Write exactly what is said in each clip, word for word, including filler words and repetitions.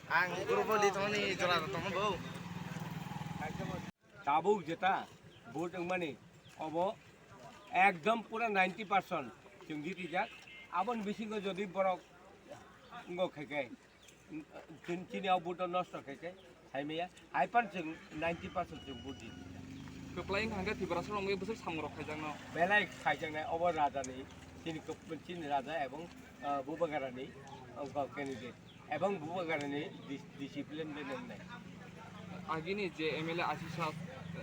Ang group o di tongni jora tongno bo. Tabuk jeta vote wngmani obo ekdom pura ninety percent chwng jitijak. Aboni bisingo jodi borok wngkha khe, chini, chini o vote nosto khe khe, hai maya, hai pan chwng ninety percent chwng vote jitijak. Kwplai wngkha hwnkhe Tiprasa rok wngwi bwswk samung rok khaijakno. Belai khaijaknai obo raja ni, chini kwp-, chini raja ebong, ah, Bubagra ni, ah, candidate. Ebong Bubagra ni dis-, discipline de nang nai. Agini je M L A Ashish Das,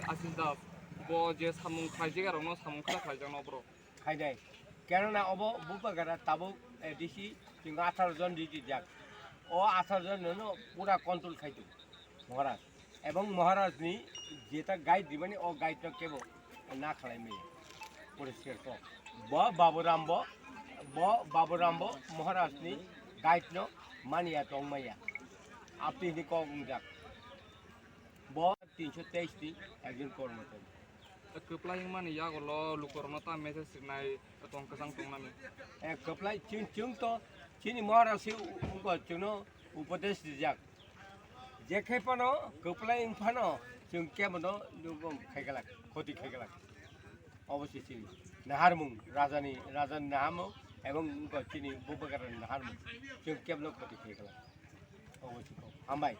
Ashish Das, bo je samung khlaijak arokno samung khlai khlaijakno borok. Khainai. Kenona obo Bubagra tabuk, eh, D C chwng atharo jon riti jak. O atharo jon no pura control khai tu. Maharaj. Ebong Maharaj ni jeta guide dimani o guide no kebo na khlai maya. Poriskar kok. Bo Baburam bo, bo Baburam bo Maharaj ni guide no mania tong maya. Apni ni kok ungjak. Bo tinsho teis ni ekjon kormachari. Kwplai wngmani yagulo lukurokno ta message rwnai tong kwchang tongnani. Eh, kwplai chwng, chwng to chini Maharaj se u-, uko chwngno upodesh rijak. Je khe phano kwplai wng phano chwng kebono nukung khai glak, khoti khai glak. Obo se chini naharmung, rajani, rajani naharmung ebong uko chini Bubagrani naharmung. Chwng kebono khoti khai glak. Obo se kok. Hambai.